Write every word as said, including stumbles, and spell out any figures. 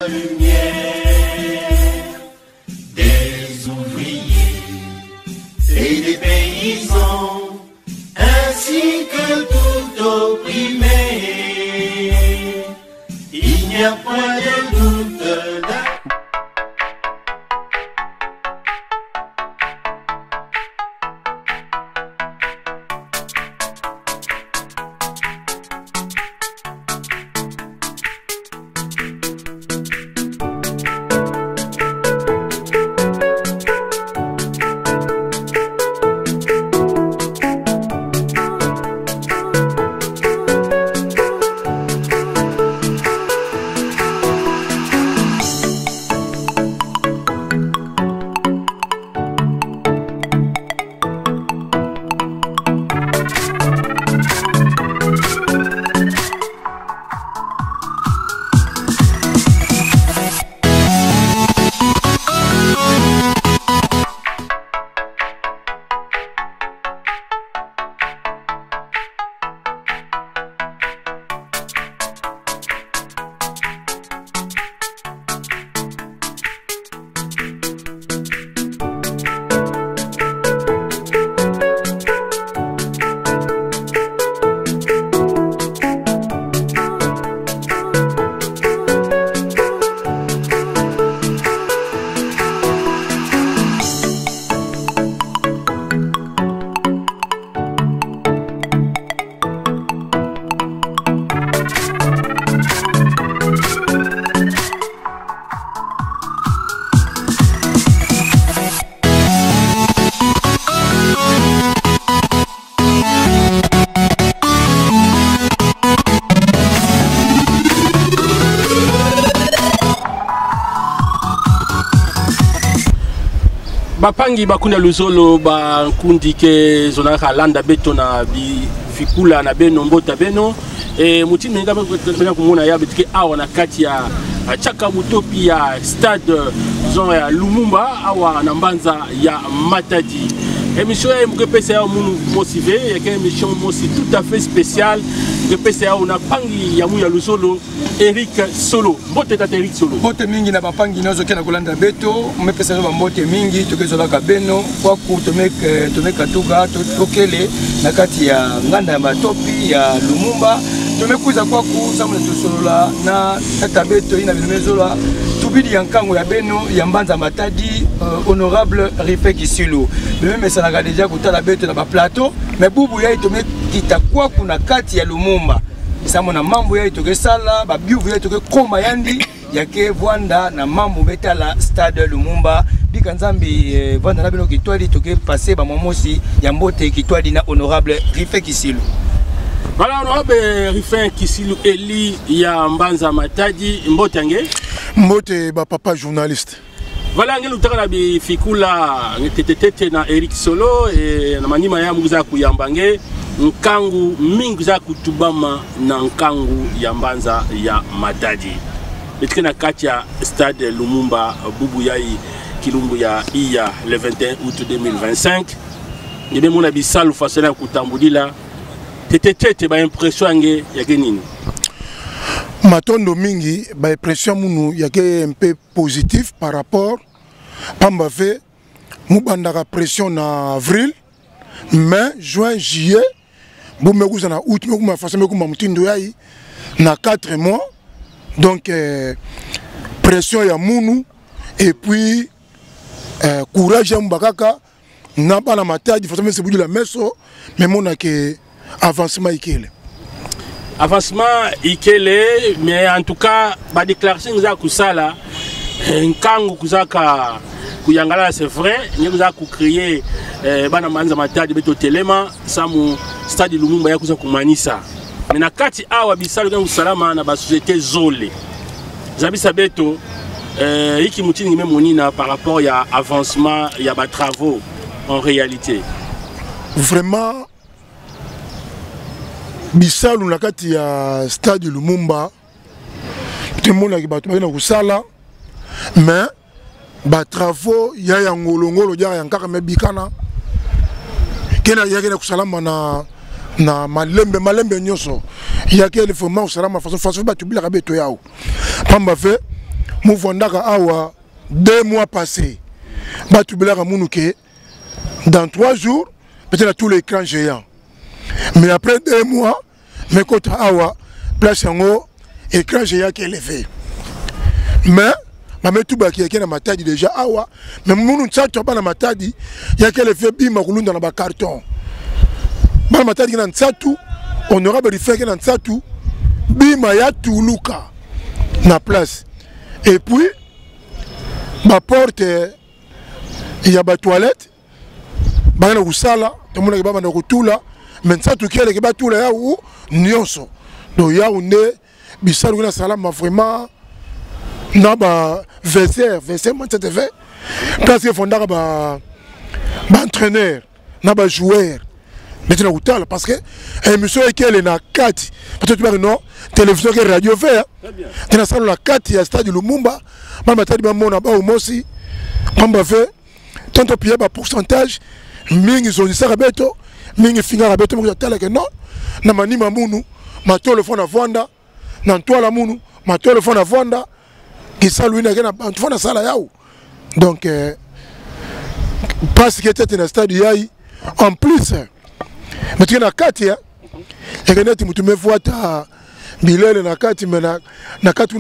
lumière des ouvriers et des paysans, ainsi que tout opprimé. Il n'y a point de doute. Bampangi, bakundi ya luzolo, bankundi ke zonaka landa beto na bifikula na beno, mbote ya beno. E, mutindu mengana kumona ya beto ke awa na kati ya, a, chaka mutopi ya stade, zone ya Lumumba, awa na mbanza ya Matadi. Émission yayi mu ke pesa yawu munu mosi ve, ya ke émission mosi tout à fait spéciale, mu ke pesa yawu na mpangi ya munu ya luzolo, Eric Solo. Mbote tata Eric Solo. Mbote mingi na bampangi nyonso ke na kulanda beto, mu me pesa beno bambote mingi, to ke zolaka beno, kwaku to me, eh, to me katuka, to, to kele na kati ya nganda ya mutopi ya Lumumba, to me kwiza kwaku, samu na to solola na tata beto yina beno me zola, tubidi ya nkangu ya beno ya mbanza Matadi, eh, honorable Rufin Kisulu. Beno me mesanaka déjà kutala beto na ba plateau, mais bubu yayi to me kita kwaku na kati ya Lumumba. Samu na mambu yayi to ke sala, ba biyuvu yayi to ke koma yandi, ya ke vwanda na mambu me tala stade Lumumba. Bika Nzambi, eh, vwanda na beno kintwadi, to ke pasa bamwa mosi ya mbote kintwadi na honorable Rufin Kisulu. Voilà, honorable Rufin Kisulu, élu ya mbanza Matadi, mbote ya nge. Mbote ba papa journaliste. Voilà, nge lutaka na bifikula, nge tete tete na Eric Solo, e, na manima ya mu kwiza kuyamba nge, nkangu mingi kwiza kutubama na nkangu ya mbanza ya Matadi. Beto ke na kati ya stade Lumumba, bubu yayi kilumbu ya iya, le vingt et un août deux mille vingt-cinq. Nge me mona bisalu façon ya kutambudila. Tete tete, ba impression ya nge ya ke nini? Matondo mingi, ba impression munu ya ke un peu positif par rapport, pamba ve mu bandaka pression na avril, mai, juin, juillet, bu me kwiza na août, me kuma façon me kuma mutindu yayi na quatre mois. Donc, euh, pression ya munu, et puis, euh, courage ya mu bakaka, na bana Matadi, façon me se budila meso, me mona ke avancement ikele. Avancement ikele, mais en tout cas, ba déclaration nge kwiza kusala, eh, nkangu kwizaka kuyangalala, c'est vrai, nge kwiza kucréer, eh, bana mbanza Matadi beto telema, samu stade Lumumba ya kwiza kumanisa. Mais na kati awa bisalu ke na kusalama na ba société zole. Zabisa beto, eh, inki mutindu nge me monina par rapport ya avancement ya ba travaux en réalité. Vraiment, bisalu na kati ya stade Lumumba, te mona ke bato ba ke na kusala, mais ba travaux ya, ya ngolo ngolo, ya, ya nkaka me bikana, ke na, ya ke na kusalama na, na malembe, malembe nyonso. Ya ke le vraiment kusalama façon, façon ba tubilaka beto yawu. Pamba ve, mu vwandaka awa deux mois passés. Ba tubilaka munu ke dans trois jours, peut-être na tula écran géant. Mais après deux mois, me kota awa, place yango, écran géant kele ve. Mais, ba me tuba ke ya ke na Matadi déjà awa, mais munu nsatu ya bana Matadi, ya kele ve bima kulunda na ba carton. Bana Matadi ke na nsatu, honorable Rife ke na nsatu, bima ya tuluka na place. Et puis, ba porte ya ba toilette, ba ke na kusala, tomona ke ba banda kutula, mais nsatu kele ke ba tula yawu nyonso. Donc yawu nde bisalu ke na salama vraiment, na ba vestiaire, vestiaire mwa nsete ve, place ke vwandaka ba, ba entraîneur, na ba joueur. Beti na kutala, parce que émission ya kele na kati, parce que tubaki non, télévision ke radio ve, hein. Très bien. Tena salu na kati ya stade Lumumba, ba Matadi ba mona bawu mosi, pamba ve, tonton Pierre ba pourcentage, mingi zonzisaka beto, mingi fingaka beto, me kota tala ke non, na manima munu, matolo fwana vwanda, na ntwala munu, matolo fwana vwanda, kisalu ina ke na bantu fwana sala yawu. Donc, euh, mpasi ke tete na stade yayi, en plus, euh, mutu ke na kati ya, ya ke neti mutu me vwata bilele na kati, mais na, na kati